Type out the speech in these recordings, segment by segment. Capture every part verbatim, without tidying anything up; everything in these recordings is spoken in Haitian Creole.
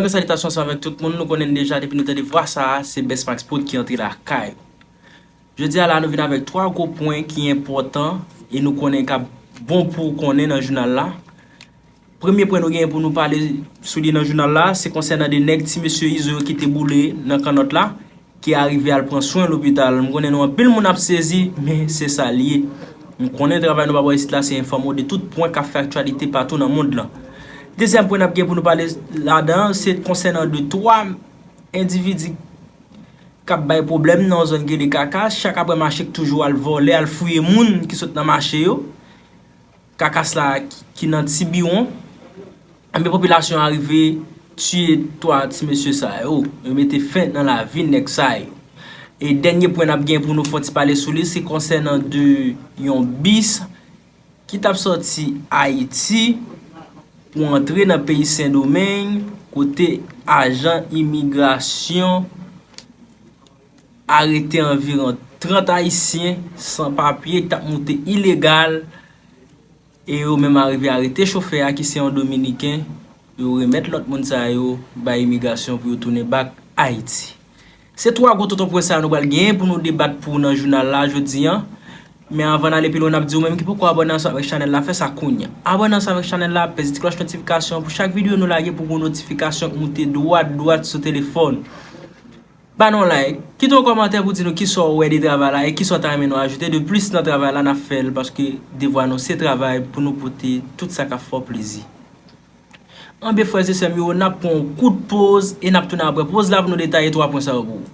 Salitations avec tout moun, nou konnen deja depi nou tande vwa sa a, se Best Max Prod ki antre lakay. Jodi a la, nou vin avèk twa gwo pwen ki enpòtan e nou konnen k ap bon pou w konnen nan jounal la. Premye pwen nou genyen pou nou pale sou li nan jounal la, se konsènan de nèg ti mesye Izo yo ki te boule nan kannòt la, ki arive al pran swen lopital. M konnen nou anpil moun ap sezi, men se sa l ye. M konnen travay nou pa bò isit la, se enfòme w de tout pwen k ap fè aktyalite patou nan mond lan. Dezyèm pwen n ap gen pou nou pale ladan, se konsènan de twa endividi k ap bay pwoblèm nan yon zòn ki rele Kaka. Chak apre mache k toujou al vòlè, al fouye moun ki sot nan mache yo. Kakas la ki, ki nan Tibiwon. Anben, popilasyon an rive tiye twa ti mesye sa yo. Yo mete fen nan lavi nèg sa yo. E dènye pwen n ap gen pou nou fè yon ti pale sou li, se konsènan de yon bis ki t ap sòti Ayiti pou antre nan peyi Sendomeng, kote ajan imigrasyon arete anviwon trant Ayisyen san papye ki t ap moute ilegal, e yo menm arive arete chofè a ki se yon Dominiken, yo remèt lòt moun sa yo bay imigrasyon pou yo tounen bak Ayiti. Se twa gwo tonton pwen sa yo nou pral genyen pou nou debat pou nan jounal la jodi a. Men anvan n ale pi lwen, n ap di ou menm ki poko abòne ansanm avèk chanèl la, fè sa kounye a. Abòne ansanm avèk chanèl la, peze ti klòch notifikasyon pou chak videyo nou lage pou gen notifikasyon k moute dwat dwat sou telefòn. Ba nou yon like, kite yon kòmantè pou di nou kisa w wè de travay la e kisa w ta renmen nou ajoute de plis nan travay la n ap fè l, paske devwa nou se travay pou nou pote tout sa k ap fè w plezi. Anben, frè e sè m yo, n ap pran yon kout poz e n ap tounen apre poz la pou nou detaye twa pwen sa yo pou ou.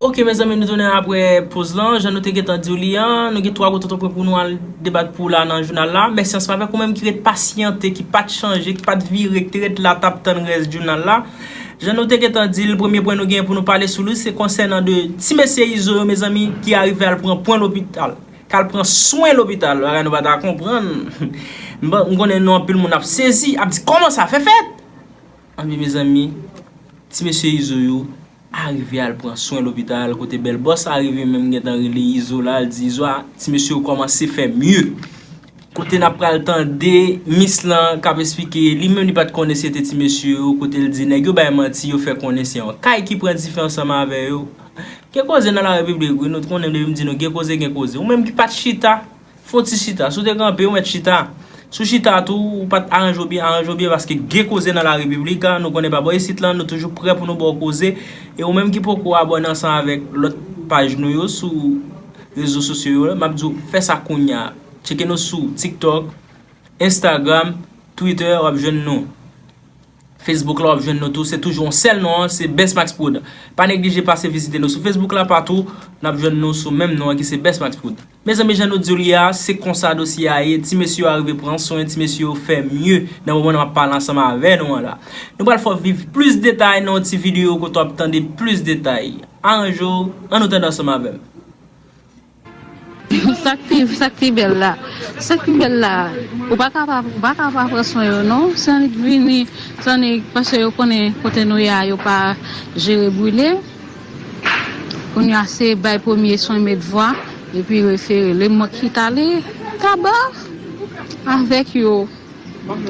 Ok, mezanmi, nou tounen apre poz lan. Jan nou te gentan di w li an, nou gen twa gwo tonton pwen pou nou al debat pou w la nan jounal la. Mèsi ansanm avèk ou menm ki ret pasyante, ki pa t chanje, ki pa t vire, ki te ret la, t ap tann rès jounal la. Jan nou te gentan di l, premye pwen nou gen pou nou pale sou li, se konsènan de ti mesye Izo yo, mezanmi, ki arive al pran pwen lopital, k al pran swen lopital. Bagay nou pa ta konprann. M pa, m konnen nou anpil moun ap sezi, ap di, kòman sa fè fèt? Anben, mezanmi, ti mesye Izo yo arive al pran swen lopital, kote bèl bòs la rive menm gentan rele Izo la, l di Izo a, ti mesye yo kòmanse fè mye. Kote n ap pral tande mis lan k ap esplike li menm li pa t konnen se te ti mesye yo, kote l di nèg yo bay manti, yo fè konnen se yon kay ki pran dife ansanm avè yo. Gen koze nan larepiblik wi, nou konnen depi m di nou gen koze, gen koze. Ou menm ki pa t chita, fè yon ti chita. Si w te kanpe, ou mèt chita. Si w chita tou, ou pa t aranje w byen, aranje w byen, paske gen koze nan larepiblik, nou konnen pa bò isit lan, nou toujou prè pou nou ba w koze. E ou menm ki poko abòne ansanm avèk lòt paj nou yo sou rezo sosyo yo, m ap di w fè sa kounye a. Tcheke nou sou TikTok, Instagram, Twitter, w ap jwenn nou. Facebook la, w ap jwenn nou tou. Se toujou yon sèl non an, se Best Max Prod. Pa neglije pase vizite nou sou Facebook la, patou, n ap jwenn nou sou menm non an ki se Best Max Prod. Mezanmi, jan nou di w li a, se konsa dosye a ye. Ti mesye yo arive pran swen, ti mesye yo fè mye nan moman n ap pale ansanm avè nou an la. Nou pral fè w viv plis detay nan yon ti videyo kote w ap tande plis detay. Aranje w, ann nou tande ansanm avè m. Sa k pi, sa k pi bèl la, sa k pi bèl la, ou pa ka pa, ou pa ka pa pran swen yo non. Se annik vini, se annik, paske yo konnen kote nou ye a, yo pa jere brile. Kounye a se bay premye swen, met vwa, epi refere. Lè m ki t ale Taba avèk yo.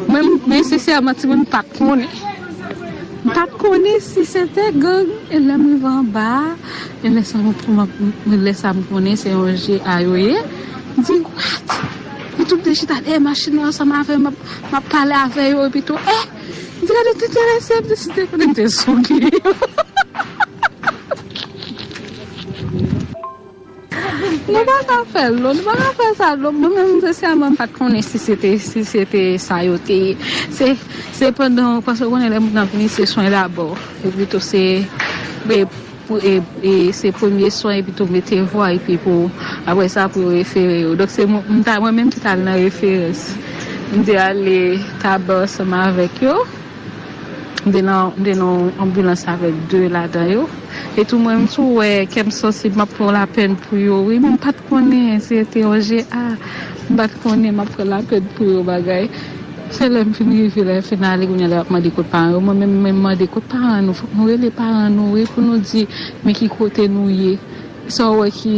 Mwen, mwen sensèman, timoun, m pa t konnen. M pa t konnen si se te gang. E lè m rive anba a, e lè sa m, m, m, lè sa m konnen se yon G A yo ye. M di, "What?" Yo tout de chita dèyè machin nan ansanm avè m, m ap, m ap pale avè yo, epi tou, eh! M di, "Gade, yo t enterese m, si te konnen m te zongle yo." Nou pa ka fè l non, nou pa ka fè sa non. Mwen menm, sensèman, m pa t konnen si se te, si se te sa yo te ye. Se, se pandan, paske w konnen lè moun ap vini, se swen dabò. Epi tou, se, e, pou, e, e, se premye swen, epi tou mete vwa, epi pou, apre sa, pou yo refere yo. Donk, se mwen, m ta, mwen menm ki t al nan referans. M te ale Taba ansanm avèk yo. M te nan, m te nan yon anbilans avèk de ladan yo. E tou mwen, m tou wè kè m sansib, m ap pran lapèn pou yo, wi, men m pa t konnen se te yon G A. M pa t konnen m ap pran lapèn pou yo, bagay. Se lè m fin rive, lè m fin ale, kounye a lè y ap mande kot paran yo. Mwen menm, menm mande kot paran nou. Fòk nou rele paran nou, wi, pou nou di, men ki kote nou ye. Sa w wè ki,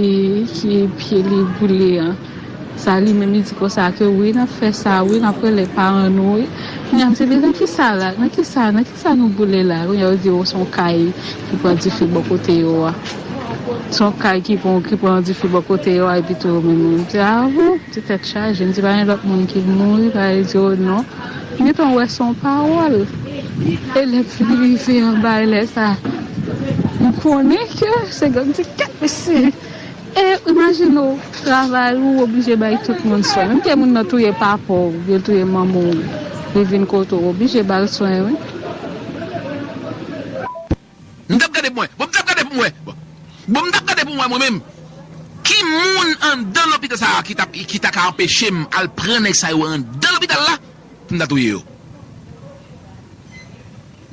ki pye li boule an. Sa li menm li di konsa ke wi, n ap fè sa, wi, n ap rele paran nou, wi. Kounye a m di li, nan ki sa la? Nan ki sa? Nan ki sa nou boule la? Kounye a yo di, o, se yon kay ki pran dife bò kote yo a. Se yon kay ki pran, ki pran dife bò kote yo a, epi tou yo menm. M di, a bon? M di, tèt chaje. M di, pa gen lòt moun ki mouri? Pa yo di, o non. M gentan wè se yon pawòl. E lè m fin rive anba lè sa, m konnen ke se gang ti kèt mesye. E imajine w, travay ou oblije bay tout moun swen. Menm ke moun nan touye papa w, oubyen touye manman w, li vin kote w, oblije ba l swen, wi. M t ap gade pou mwen. Bon, m t ap gade pou mwen. Bon, bon m t ap gade pou mwen mwen menm. Ki moun anndan lopital sa a ki t ap, ki ta ka anpeche m al pran nèg sa yo anndan lopital la pou m ta touye yo?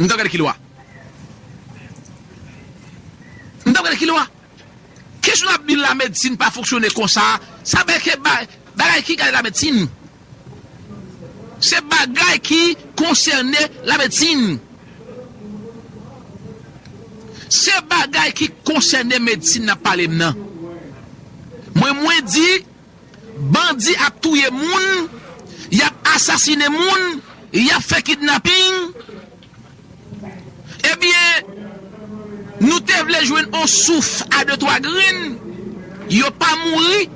M t ap gade ki lwa. M t ap gade ki lwa. Kesyon ap di lamedsin pa fonksyone konsa, sa vle ke ba, bagay ki gade lamedsin. Se bagay ki konsène lamedsin. Se bagay ki konsène medsin n ap pale m nan. Mwen, mwen di, bandi ap touye moun, y ap asasine moun, y ap fè kidnaping. Ebyen, nou te vle jwenn on souf a de twa grenn, yo pa mouri,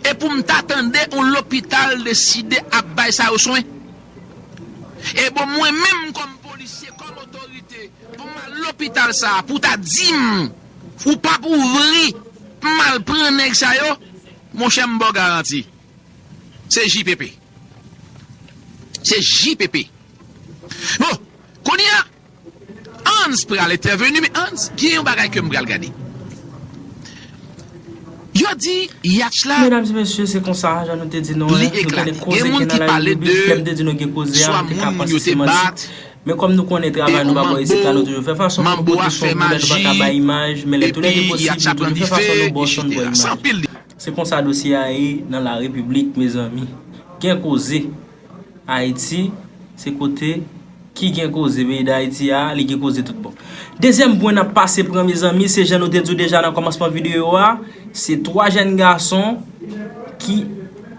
e pou m ta tande on lopital deside ap bay sa yo swen. E bon, mwen menm kòm polisye, kòm otorite, pou m al lopital sa a, pou ta di m, ou p ap ouvri, m al pran nèg sa yo, monchè, m ba w garanti. Se J P P. Se J P P. Bon, kounye a, Hans pral entèveni, men Hans, gen yon bagay ke m pral gade. Yo di yatch la. Medam e mesye, se konsa, jan nou te di nou an, nou konnen koze gen nan larepiblik, lè m te di nou gen koze a, nou te ka panse se manti. Men kòm nou konnen travay nou pa bò isit la, nou toujou fè fason pou nou pote son boulè, nou pa ka bay imaj, men lè tou lè de posib, nou toujou fè fason nou ba w son bò imaj. Se konsa dosye a ye nan larepiblik, mezanmi. Gen koze. Ayiti, se kote ki gen koze. Peyi Dayiti a, li gen koze tout bon. Dezyèm pwen n ap pase pran, mezanmi, se jan nou te di w deja nan kòmansman videyo a, se twa jèn gason ki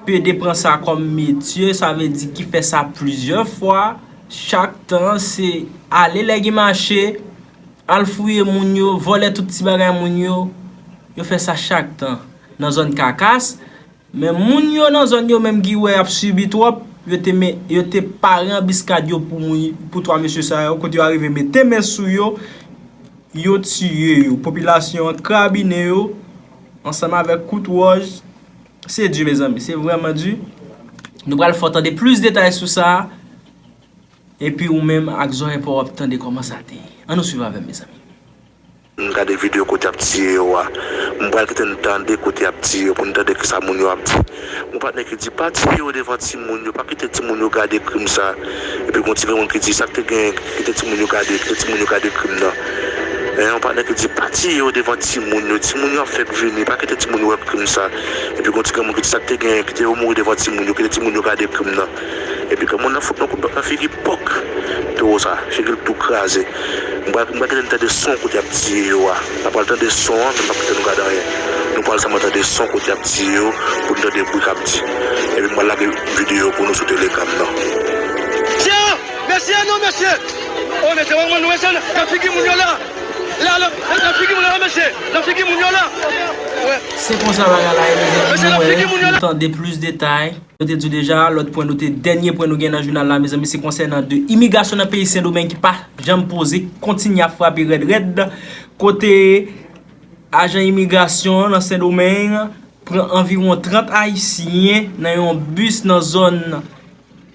pede pran sa kòm metye, sa vle di ki fè sa plizyè fwa. Chak tan, se ale lè gen mache, al fouye moun yo, vòlè tout ti bagay moun yo. Yo fè sa chak tan nan zòn Kakas. Men moun yo nan zòn yo menm ki wè y ap sibi twòp, yo te men, yo te pare anbiskad yo pou moun, pou twa mesye sa yo, kote yo arive mete men sou yo, yo tiye yo. Popilasyon an krabinen yo ansanm avèk kout wòch. Se di, mezanmi, se vrèman di. Nou pral fè w tande plis detay sou sa. Epi ou menm ak zòrèy pa w ap tande kòman sa te ye. Ann nou swiv avè m, mezanmi. M gade videyo kote y ap tiye yo a. M pral kite n tande kote y ap tiye yo pou n tande kisa moun yo ap di. Gon patnè ki di pa tiye yo devan timoun yo, pa kite timoun yo gade krim sa. Epi gon ti granmoun ki di sa k te genyen, kite timoun yo gade, kite timoun yo gade krim nan. Yon patnè ki di pa tiye yo devan timoun yo, timoun yo ap fèk vini, pa kite timoun yo wè krim sa. Epi gon ti granmoun ki di sa k te genyen, kite yo mouri devan timoun yo, kite timoun yo gade krim nan. Epi granmoun nan fout yon kout bat nan figi pòk. Towo sa, figi l tou kraze. M pral, m pral kite n tande son kote y ap tiye yo a. N a pral tande son an, men n p ap kite nou gade anyen. Nou pral sèlman tande son kote y ap tiye yo pou n tande bri k ap di. Epi m pral lage videyo pou nou sou Telegram nan. Mesye! Mesye, non, mesye! O, mesye, wè mwen, nou, mesye, nan figi moun yo la! La, la, nan figi moun yo la, mesye! Nan figi moun yo la! Wè. Se konsa bagay la ye, mezanmi, nou wè, nou tande plis detay. Nou te di w deja, lòt pwen nou te, dènye pwen nou gen nan jounal la, mezanmi, se konsènan de imigrasyon nan peyi Sendomeng ki pa janm poze, kontinye ap frape rèd rèd. Kote ajan imigrasyon nan Sendomeng pran anviwon trant Ayisyen nan yon bis nan zòn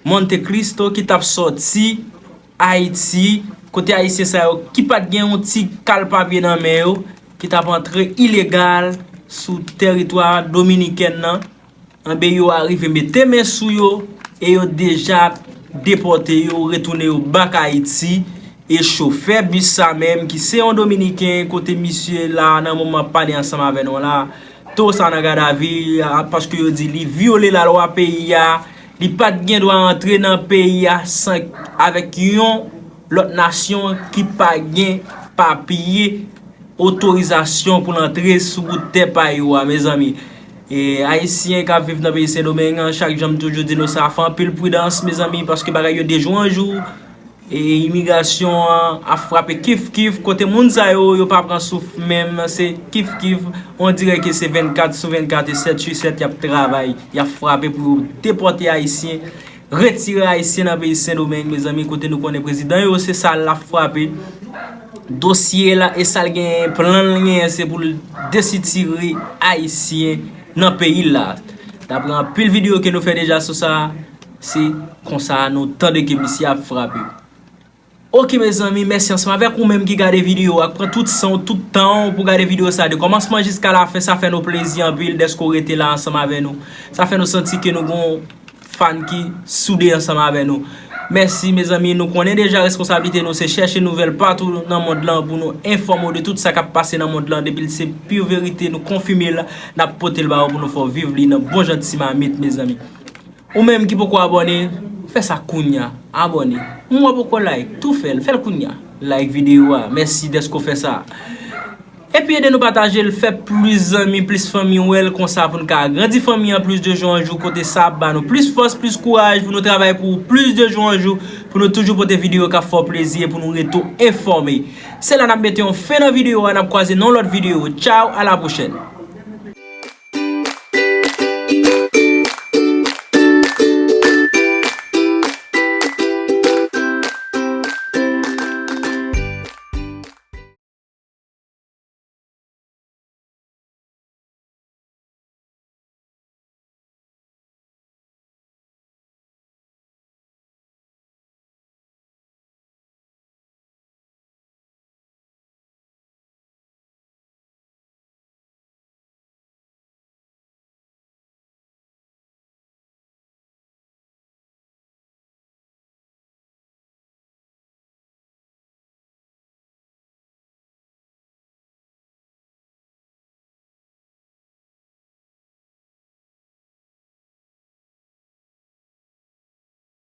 Monte Cristo ki t ap sòti Ayiti, kote Ayisyen sa yo ki pa t gen yon ti kal papye nan men yo, ki t ap antre ilegal sou tèritwa dominikèn nan. Anben yo arive mete men sou yo e yo deja depòte yo, retounen yo bak Ayiti. E chofè bis sa menm, ki se yon dominiken, kote misye la nan moman m ap pale ansanm avè nou la, towo sa nan gadavi, paske yo di li vyole lalwa peyi a, Li pa t gen dwa antre nan peyi a san avèk yon lòt nasyon ki pa gen papye otorizasyon pou l antre sou bout tè pa yo a, mezanmi. E, Ayisyen k ap viv nan peyi Sendomeng an, chak jan m toujou di nou sa, fè anpil pridans, mezanmi, paske bagay yo de jou an jou. E imigrasyon an ap frape kif kif, kote moun sa yo, yo pa pran souf menm, se kif kif, on dirè ke se vennkat sou vennkat e sèt sou sèt y ap travay, y ap frape pou yo depòte Ayisyen, retire Ayisyen nan peyi Sendomeng, mezanmi, kote nou konnen prezidan yo, se sa l ap frape. Dosye la, e sa l genyen, plan l genyen, se pou l desitire Ayisyen nan peyi l la. Daprè anpil videyo ke nou fè deja sou sa, se konsa nou tande ke misye ap frape. Ok, mezanmi, mèsi ansanm avèk ou menm ki gade videyo a, k pran tout san w, tout tan w pou gade videyo sa de kòmansman jiska lafen. Sa fè nou plezi anpil dèske w rete la ansanm avè nou. Sa fè nou santi ke nou gon fan ki soude ansanm avè nou. Mèsi, mezanmi, nou konnen deja responsablite nou se chèche nouvèl patou nan mond lan pou nou enfòme w de tout sa k ap pase nan mond lan. Depi l se pi verite, nou konfime l, n ap pote l ba ou pou nou fè w viv li nan bon jan ti mamit, mezanmi. Ou menm ki poko abòne, fè sa kounya. Abòne. M wè poko like, tou fè l, fè l kounya. Like videyo a. Mèsi dèske w fè sa. Epi ede nou pataje l, fè plis zanmi, plis fanmi wè l konsa pou n ka agrandi fanmi an plis de jou an jou, kote sa ap ba nou plis fòs, plis kouraj pou nou travay pou ou plis de jou an jou, pou nou toujou pote videyo k ap fè w plezi e pou nou rete w enfòme. Se la n ap mete yon fen nan videyo a, n ap kwaze nan yon lòt videyo. Tchaw, a la pwochèn.